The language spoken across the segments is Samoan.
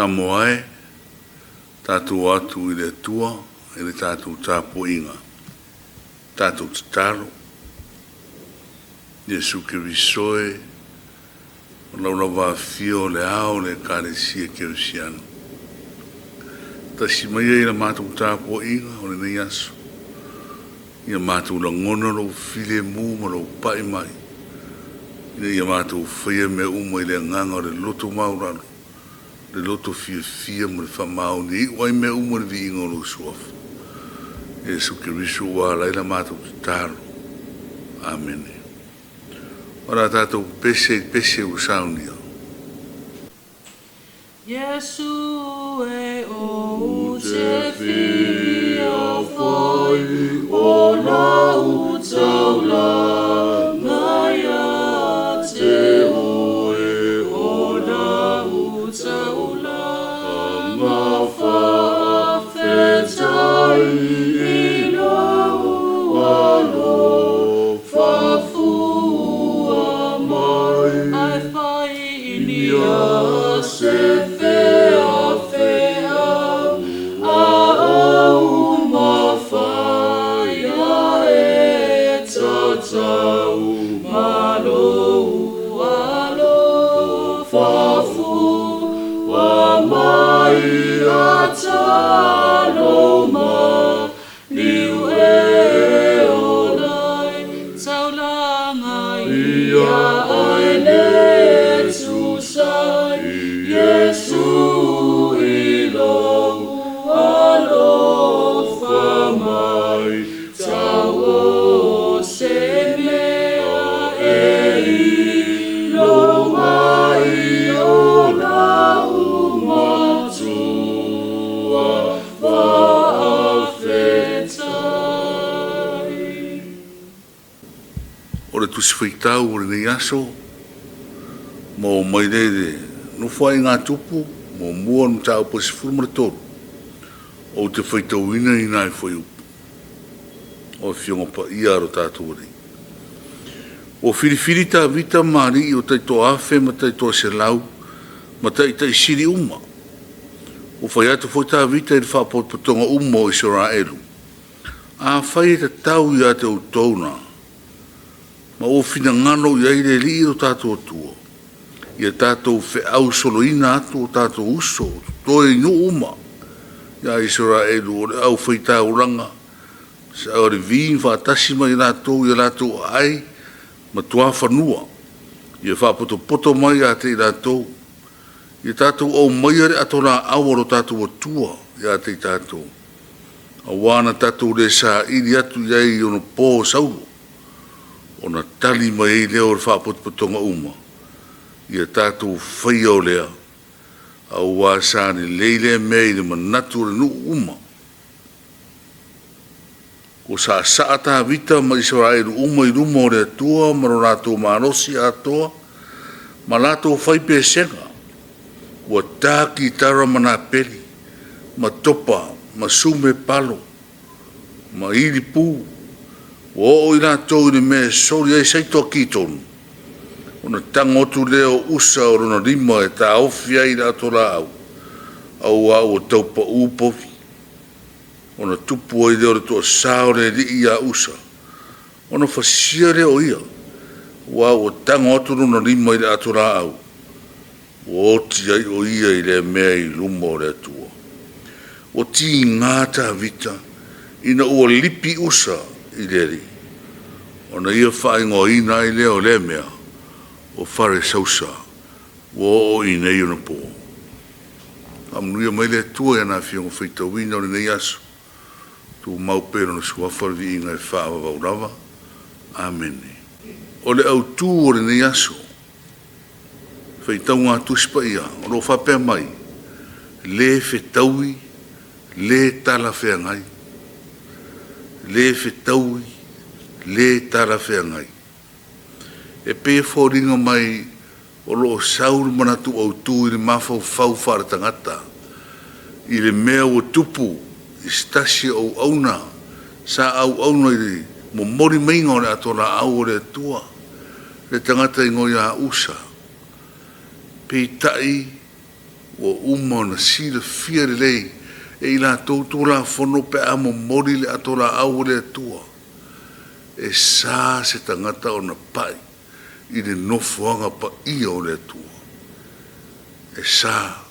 Samoa e, tatou o atu i le Atua i le tatou tapuaiga, tatou tatalo. Iesu Keriso e, o lau lava afio o le ao o le Ekalesia Kerisiano. Tasi mai ai la matou tapuaiga o lenei aso, ia matou lagona lou filemu ma lou pai mai, ina ia matou faia mea uma i le agaga o le loto maualalo, le loto fiafia ma le faamaoni e iu ai mea uma i le viiga o lou Suafa, Iesu Keriso ua ala ai la matou tatalo. Amene. O le a tatou pese i pese ua saunia. Iesu e ou te fia fai o lau taulaga ia te oe, o lau taulaga faafetai i lou alofa fua mai, ae fai i se feafea a aumafaia e tatau ma lou alofa fua mai atalo ma liu e ola ai taulaga ia ai le tusa ai Iesu i lou alofa mai tau o se mea e i lou mai o lau matua faafetai. O le Tusi Faitau o lenei aso, maua mai lea i le Nofoaiga a Tupu, muamua o le mataupu e 13, ou te faitauina i nai fuaiupu o Afioga Paia a lo tatou Alii. Ua filifili Tavita ma alii o taitoafe ma taitoaselau ma taitaisili uma. Ua fai atu foi Tavita i le faapotopotoga uma o Isaraelu, Afai e tatau ia te outou na, ma ua finagalo i ai le Alii lo tatou Atua, ia tatou feausoloina atu o tatou uso o totoe i nuu uma ia Isaraelu o le aufaitaulaga o Levi faatasi ma i latou i a latou aai ma tuafanua, ia faapotopoto mai ia te i latou, ia tatou aumaia le atolaau a lo tatou Atua ia te i tatou, aua na tatou le saili atu i ai i ona po o Saulo, ona tali mai ai lea o le faapotopotoga uma, ia tatou faia o lea, aua sa lelei lea mea i le manatu o le nuu uma. Ua saasaa Tavita ma Isaraelu uma i luma o le Atua ma lo latou malosi atoa ma latou faipesega. Ua ta kitara ma napeli, ma topa ma sume palo, ma ilipu. Ua oo i latou i le mea e soli ai saito a Kitonu, ona tago atu lea o Usa o lona lima e taofi ai i le atolaau, aua ua tau pau povi. Ona tupu ai lea o le toasa o le Alii ia Usa, ona fasia lea o ia, aua ua tago atu lona lima i le atolaau, ua oti ai o ia i lea mea i luma o le Atua. Ua tiga Tavita ina ua lipi Usa i le Alii, ona ia faaigoaina ai lea o lea mea o Faresausa, ua oo i nei ona po. Faamanuia mai le Atua i ana afioga faitauina o lenei aso. Tumau pea i Lona Suafa le viiga e faavavau lava. Amene. O le autu o lenei aso, faitauga a Tusi Paia, o lo o faapea mai, le fetaui, le talafeagai. Le fetaui, le talafeagai. E pei e foliga mai o lo o sau le manatu autu i le mafaufau faaletagata i le mea ua tupu i se tasi o auauna sa auauna i le momoli maiga o le atoa laau o le Atua, le tagata igoa ia Usa. Peitai, Ua uma ona silafia lelei e i latou Tulafono pe a momoli le atolaau a le Atua, e sa se tagata ona pai i le nofoaga paia o le Atua. E sa,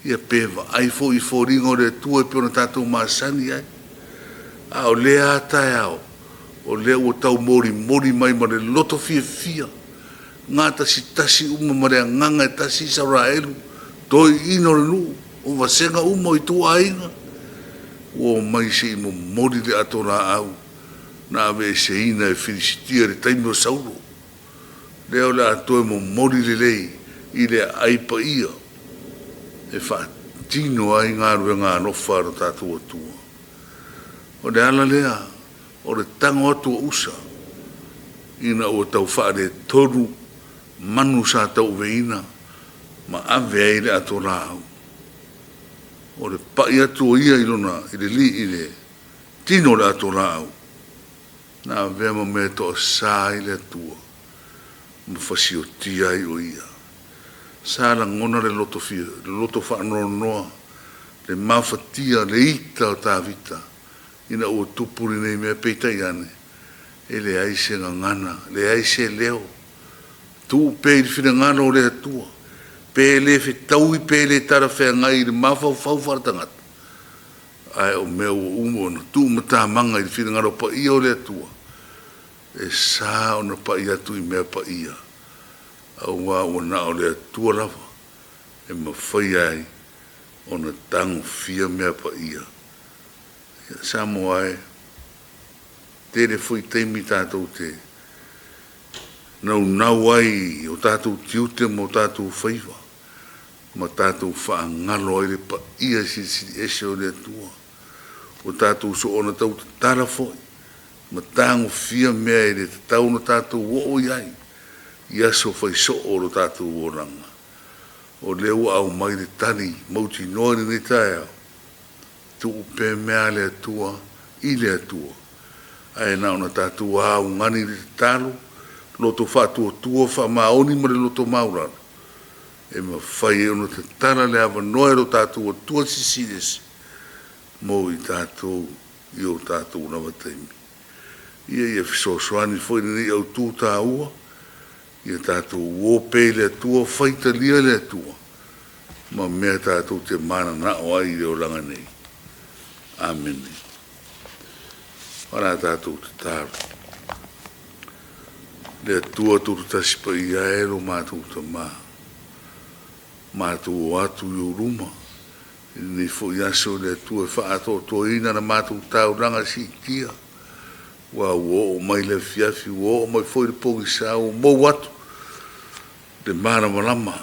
ia pe vaai foi i foliga o le Atua e pei ona tatou masani ai. A o lea lava taeao, o lea ua taumolimoli mai ma le loto fiafia, gatasitasi uma ma le agaga e tasi Isaraelu, toeaiina o le nuu, o vasega uma o ituaiga, ua omai se i momoli le ato laau na aveeseina e Filisitia i le taimi o Saulo. Lea o le a toe momoli lelei i le aai paia e faatino ai galuega alofa a lo tatou Atua. O le ala lea o le tago atu o Usa ina ua tau faaletonu manu sa tauaveina ma ave ai le ato laau. O le pai atu o ia i lona, i le, i le tino o le ato laau, na avea ma mea e toasa ai le Atua ma fasiotia ai o ia. Sa lagona le loto fia, le loto faanoanoa, le mafatia, le ita o Tavita ina ua tupu lenei mea, peitai ane, e leai se gagana, leai se leo, tuu pea i le finagalo o le Atua, pe le fetaui pe le talafeagai i le mafaufau faaletagata, ae o mea ua uma ona tuumatamaga i le finagalo paia o le Atua, e sa ona pai atu i mea paia, aua ua na o le Atua lava e mafaia ai ona tagofia mea paia. Ia, Samoa e, tele foi taimi tatou te naunau ai i o tatou tiute ma o tatou faiva, ma tatou faagalo ai le paia silisili ese o le Atua. Ua tatou soona tautatala foi ma tagofia mea e le tatau ona tatou oo i ai i aso faisoo o lo tatou olaga. O lea ua aumai le tali mautinoa i lenei taeao, tuu pea mea a le Atua i le Atua, ae na ona tatou augani i le tatalo, loto faatuatua, faamaoni ma le loto maualalo, e mafai ai ona tatala le avanoa e lo tatou Atua Silisili Ese mo i tatou i o tatou lava taimi. Ia ia fesoasoani foi lenei autu taua, ia tatou uo pea i le Atua, faitalia le Atua ma mea tatou te mananao ai i le olaga nei. Amene. O le a tatou tatalo. Le Atua Tutotasi Paia e lo matou Tama, matou o atu i ou luma i lenei foi aso, le Atua e faaatoatoaina la matou taulaga siitia, aua ua oo mai le afiafi, ua oo mai foi le pogisa, ua mou atu le malamalama,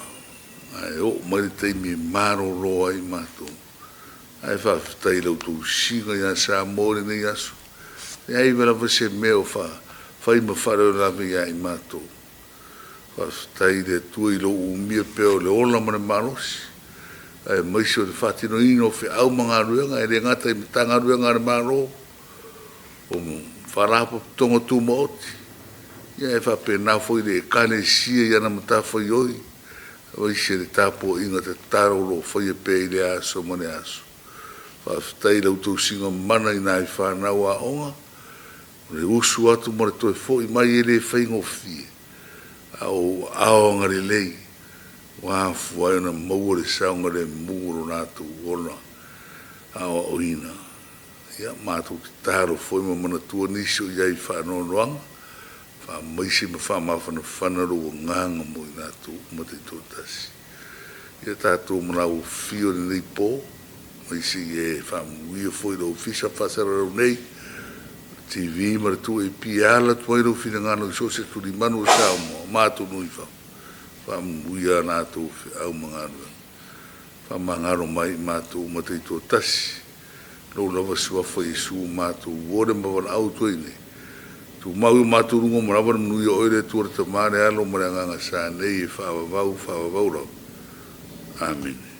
ae oo mai le taimi e malolo ai matou. Ae faafetai i la outou tausiga ia Samoa i lenei aso. E leai lava se mea o fai ma faalavelave ia i matou. Faafetai i le Atua i lou umia pea o le ola ma le malosi, aemaise o le faatinoina o feau ma galuega, e le gata i Matagaluega a le Malo, o Faalapotopotoga Tumaoti, ae faapena foi le Ekalesia i ana matafaioi, aemaise le tapuaiga tatalo o lo o faia pea i lea aso ma lea aso. Faafetai i lau tausiga mana i nai fanau aoga, o le usu atu ma le toe foi mai e le faigofie, a o ou aao agalelei ua afua ai ona maua le saogalemu o lo latou ola aoaoina. Ia, matou tatalo foi ma manatua nisi o i ai i faanoanoaga, faamaise ma faamafanafana lou agaga mo i latou uma taitoatasi. Ia tatou malauofio i lenei po, aemaise ia e faamanuia foi i le Ofisa Faasalalau nei, TV ma le 2AP e ala atu ai lou finagalo i so o se tulimanu o Samoa ma atunuu i fafo, faamanuia a latou feau ma galuega. Faamagalo mai i matou uma taitoatasi, lou lava suafa Iesu matou ole ma valaau atu ai nei. Tumau i o matou luga ma lava le manuia o oe le Atua le Tama, le Alo ma le Agaga sa nei e faavavau, faavavau lava. Amene.